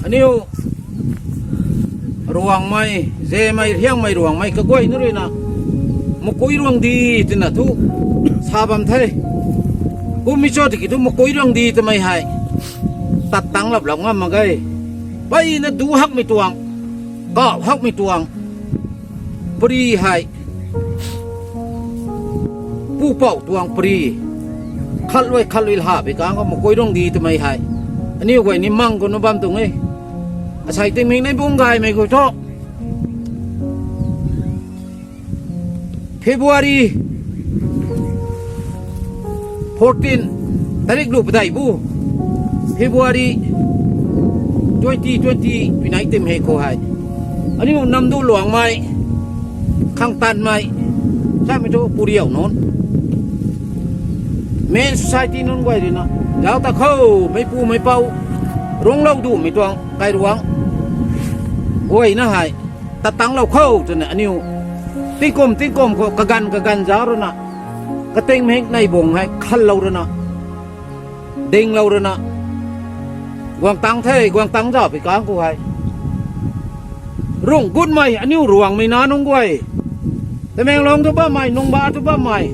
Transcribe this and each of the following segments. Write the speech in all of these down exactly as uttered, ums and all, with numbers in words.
Aniu Ruangmei, Zemei, Riangmei, Ruangmei kaguayna ruina Makui Ruangdi twna thu sa bam the. Kummei cho tiki thu Makui Ruangdi twmei hei tat tang lap lap ngam mak ge. Peyna du hakmei tuang, kau hakmei tuang, pari hei, pupouc tuang pari, khat lui khat lui lha pei kang khou Makui Ruangdi twmei hei aniu guay ni mang khou na bam tuang e. Asei tingmik nei bung gaymei khou thu February fourteen tarik lu padeih bu, February twenty twenty pinai tim hei khou hei aniu Namdu Luangmei, Khangtanmei, samei thu Puriau nunc, Men Society nunc guay ruina zauc ta khou meipumei pou, runglou dumei tuang kairuang guayna hei tat tanglou khou twna aniu tingkum tingkum khou kaganv kaganv zauc ruina, katingmik nei bung hei khanlou ruina, dinglou ruina guang tang the. Guang tang zauc pei kang khou hei rung gutmei aniu Ruangmei nac nunc guay, Tamenglong thu bammei, Nungba thu bammei,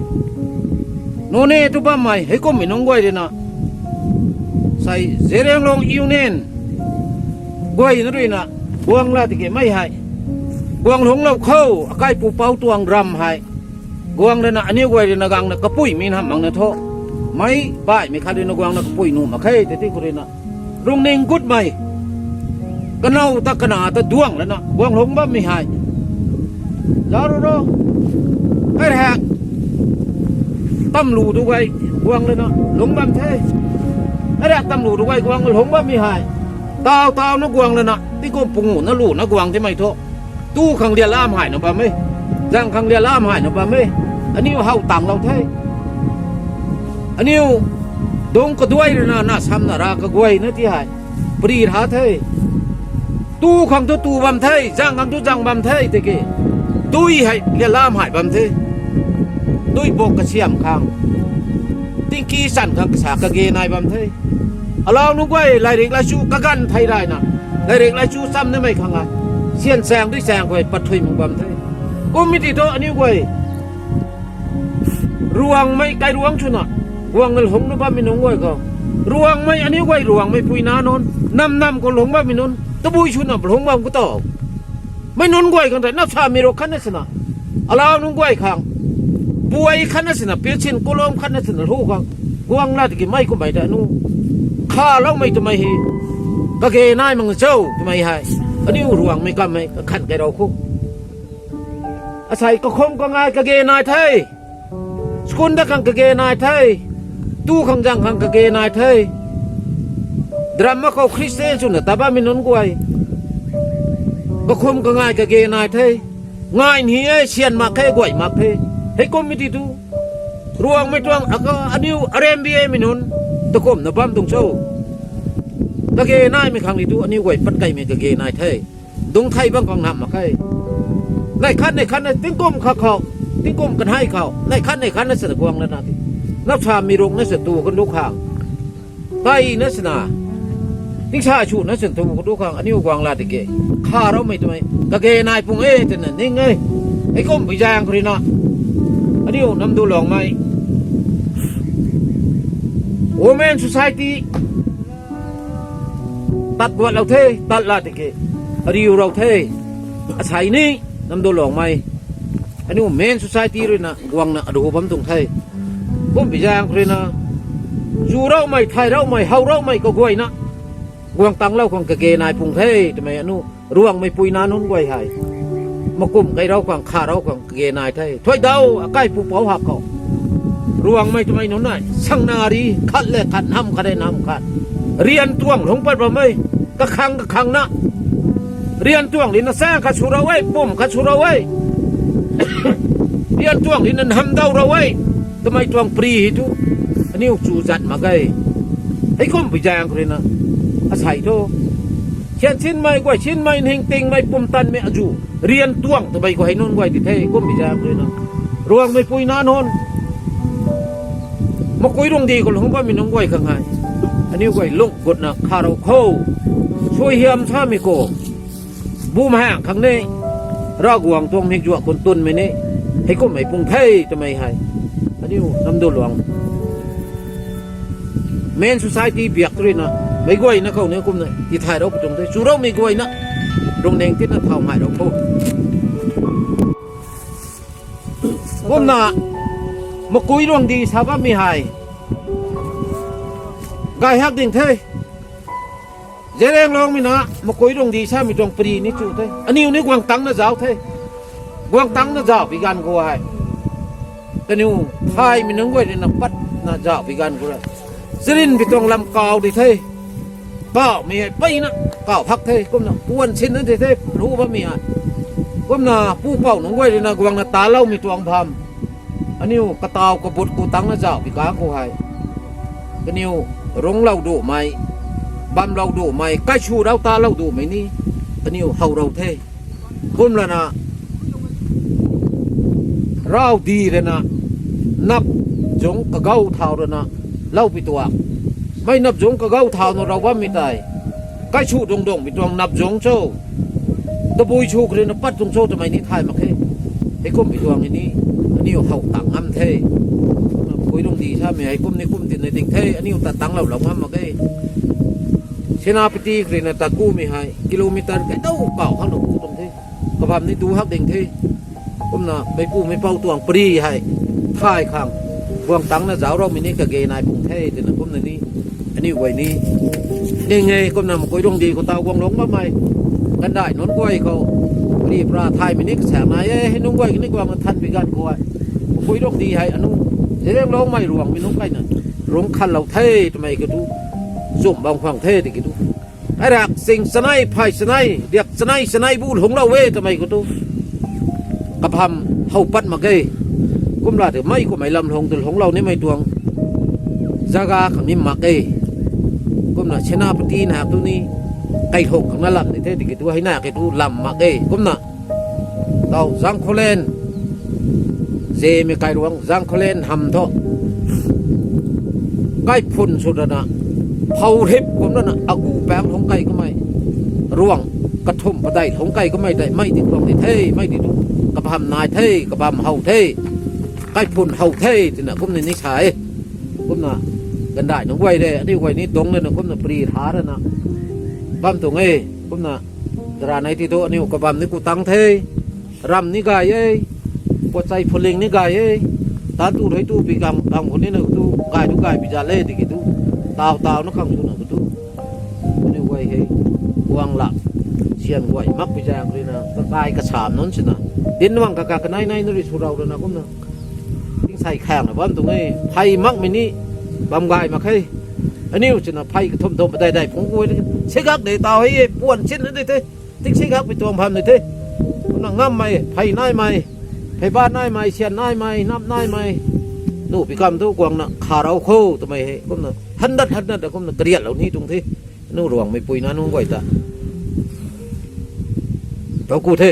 Noney thu bammei, heikummei nunc guay ruina, sei Zeliangrong Union guayna ruina guang la tikimei hei guang lungclou khou, akai pupouc tuang ram hei guang lana aniu guay ruina gangna kapuimei hamh makna thu, mei baihmei khat ruina guangna kapui nuh mak khe tei ti khou ruina, lungning gutmei, kanow ta kana ta duang lana guang lungc bammei hei zauc ru ro, kai rek tamlu tu guay guang lana lungc bam the. Kai rek tamlu tu guay guang lungc bammei hei taw tawna guang lana tingkum pungu na luna guang timei thu, tu khang lia lam hei na bam e, zang khang lia lam hei na bam e. Aniu how tanglou the. Aniu dungc kaduai ruina na samna ra kaguayna ti hei pari ra the. Tu khang thu tu bam the, zang khang thu zang bam the tiki, dui hei lia lam hei bam the. Dui bok kasiam khang, tingki chan khang kasa kage nai bam the. Alau nunc guay lairik laisu kaganv thei rayna, lairik laisu cham nimei khang a, syan chaeng dui chaeng khou pat thui mak bam the. Kummei ti thu aniu guay Ruangmei kairuang swna guangna lungc na bammei nunc guay khou, Ruangmei aniu guay Ruangmei pui nac nunc, nam nam khou lungc bammei nunc, tabui swna lungc bam khou tho, mei nunc guay khang tei nap samei ruk khatna swna, alau nunc guay khang buay khatna swna, pilsin kulom khatna swna lu khang guang la tikimei kummei ta nu khaloumei twmei hei kage nai mak cho twmei hei aniu Ruangmei kammei kakhan kairou khou asei kakhum kangai kage nai the. School dat khang kage nai the. Tu khang zang khang kage nai the. Drama khou Christian swna ta bammei nunc guay kakhum kangai kage nai the. Ngai ni e, syan mak khe, guay mak the. Heikummei ti tu Ruangmei tuang aka aniu R M B A mei nunc takumna bam tuang cho, kage naimei khang ni tu aniu guay pat kaimei kage nai the. Dungc thei bam khang nam mak khe. Neih khat neih khatna tingkum khat khou, tingkum kanhei khou neih khat neih khatna swna guang lana ti, nap samei ruk na sw tu kan du khang, tei na swna, tingsa swna sw tu kan du khang aniu guang la tiki, khaloumei twmei kage nai pung e twna ning e. Heikum pui zaeng khou ruina aniu Namdu Luangmei Women Society tat guatlou the, tat la tiki, ariu rou the. Asei ni Namdu Luangmei aniu Men Society ruina guangna aru bam tuang the. Kum pui zaeng khou ruina, zu roumei, thay roumei, how roumei kaguayna guang tanglou khang kage nai pung the twmei aniu Ruangmei pui nac nunc guay hei makum kairou khang, kharou khang kage nai the. Thuaidau akai pupouc hak khou Ruangmei twmei nunc nei sangna ri, khat le khat, nam khat le nam khat, rian tuang lungc pat bam e. Kakhang kakhangna rian tuang lina chaeng khat sw rou e, pum khat sw rou e, rian tuang lina namdaw rou e twmei tuang pri hei tu aniu chu zat mak ge. Heikum pui zaeng khou ruina, asei thu, khan sinmei, guay sinmei, ningtingmei, pumtanmei azu, rian tuang twmei khou hei nunc guay ti the. Kum pui zaeng khou ruina, Ruangmei pui nac nunc, Makui Ruangdi khou lungc bammei nunc guay khang hei aniu guay lung gutna kharou khou Pui hiam samei khou, bumaeng khang ni, Ravguangc tuang mikzuah khun tunmei ni, heikumhmei pung the twmei hei, aniu Namduluang Men Society biak ruina, meic guayna khou ni kumna tithay rou pu tuang the, chuloumei guayna, rungning tina thau ngai rou kho. Kumna, Makui Ruangdi sa bammei hei, gay hak ding the. Zeliangrongmei na Makui Ruangdi samei tuang pari ni chu the. Aniu ni guang tangcna zauc the. Guang tangcna zauc pi ganv khou hei, kaniw thaymei nunc guay ruina patna zauc pi ganv khou e, charynmei tuang lam kaw di the. Kawmei hei peyna kaw hak the, kumna puan sinna di the, lu bammei hei. Kumna pupouc nunc guay ruina guangna taloumei tuang bam, aniu kataw kabut khou tangcna zauc pi ganv khou hei, kaniw rungclou dumei, bamlou dumei, kaisw rou talou dumei ni, kaniw how rou the. Kumlana, Ruangdi ruina, nap zungc kagau thau ruina, lou pi tuang. Mei nap zungc kagau thauna rou bammei tei, kaisw dungc dungcmei tuang nap zungc cho, tabui sw khou ruina pat tuang cho twmei ni thay mak khe. Heikumhmei tuang ni, aniu how tang ngam the. Makui Ruangdi samei heikum ni kum tina ding the, aniu ta tangclou lou ngam mak e. Senapati khou ruina tat kumei hei kilometer kaidau kaw khang na ku tuang the. Kabam ni tu hak ding the. Kumna meipu meipou tuang pari hei thay khang, guang tangcna zauc roumei ni kage nai pung the twna kumna ni, aniu guay ni ning e. Kumna Makui Ruangdi khou taw guang lungc bammei, Gandai nunc guay khou, pari para thaymei ni kasaek nai e, hei nunc guay kani guangna than pi ganv khou e, Makui Ruangdi hei anu, Zeliangrongmei Ruangmei nunc kaina, rungc khanlou the twmei kiu thu, zumh bam khwang the tiki thu, ai rak sing chanei, phay chanei, riak chanei, chanei bu lungclou e twmei khou tu, kabam how pat mak e. Kumla tei mei kummei lam lungc tu lungclou nimei tuang jaga khang ni mak e. Kumna Senapati na tu ni, kailhuk khang na lam ni the tiki tu, hei na ke tu lam mak e. Kumna taw Zangkholen, Zemei Kairuang Zangkholen ham thu, kaiphun sw rana, phou rip kumna na agu paeng lungc kei kamei, ruang kathumh padeih lungc kei kamei tei mei ti tuang ni the, mei ti tu, kabam nai the, kabam how the, kaiphun how the twna kumna ni sa e. Kumna Gandai nunc guay le, aniu guay ni dungc lana kumna pari tha rana bam tuang e. Kumna dara nei ti tu aniu kabam ni ku tang the. Ram ni gay e, puatchei phuling ni gay e, tan tu rui tu pi gang gang khou nina tu gay tu gay pi zat le tiki tu, taw taw na khang swna khou tu, aniu guay hei, guang lak, syan guay mak pi zaeng ruina kakai kasam nunc sina, dinc bang kaka kanei nei na rui sw rou rana kumna, tingsei khangna bam tuang e, phey makmei ni bam gay mak khe. Aniu sina phey kathumh thumh padeih deih phungc guay, sigak de taw hei e, puan sinna di the, tingsei gakmei tuang bam ni the. Kumna ngammei, phey naimei, phey ba naimei, syan naimei, nap naimei, nuh pi kam tu guangna kha rou kho twmei hei kumna handat handat da kumna kariatlou ni tuang the. Aniu Ruangmei pui na nunc guay ta, tau ku the.